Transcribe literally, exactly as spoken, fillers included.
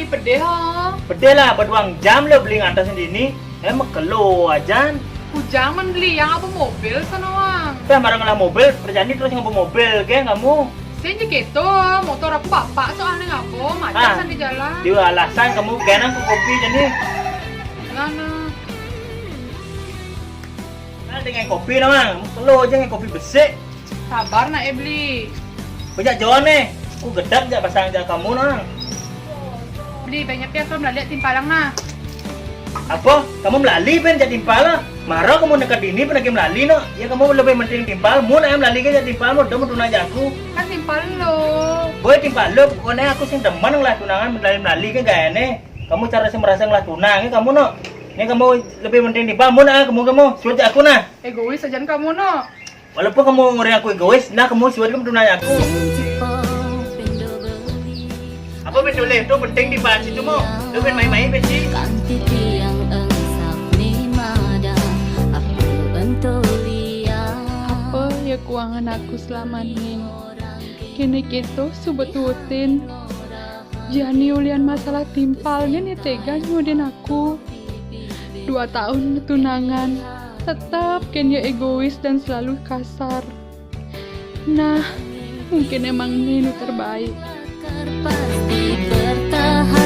Pedih oh. Pedih lah, berduang jam lo beli ngantar sendiri. Eh, mekelo ajan. Kujang men beli yang apa mobil sana wang. Teh marang lah mobil, perjani terus ngapa mobil ke kamu? Sen je keto, motor aku bapak soalnya ngapa macam Ah. Sana di jalan. Dia alasan kamu kenang ke kopi jadi. Lana. Nah, dengan kopi lah, Mang. Mekelo aja dengan kopi besik. Sabar nak eh beli. Banyak jauh nih. Aku gedap jak pasang jak kamu nah. Beli banyak pian aku melaliak timpal lang nah. Apa? Kamu melali pen jak timpal lah. Mara kamu nekat ini pen lagi melali no. Ya kamu lebih penting timpal. Mun ayam melali ke jak timpal, mun dong tunang jak aku. Kan timpal lo. Boy timpal lo, pokoknya aku sing demen lah tunangan melali melali ke gaya nih. Kamu cara sing merasa ngelah tunang ya kamu no. Ini kamu lebih penting timpal, mun ah kamu kamu suat jak aku nah. Egois aja kamu no. Walaupun kamu ngurang aku egois, nah kamu suat kamu tunang jak aku. Apa betul itu penting di bahas itu mau? Lu main-main pensi. Kanti tiang engsap ni mada, apa entulia. Apa ya kuangan aku selama ni? Kene keto subat tuutin. Jani ulian masalah timpal ni ni tega nyudin aku. Dua tahun tunangan, tetap ken ya egois dan selalu kasar. Nah, mungkin emang ni nu terbaik. Pasti bertahan.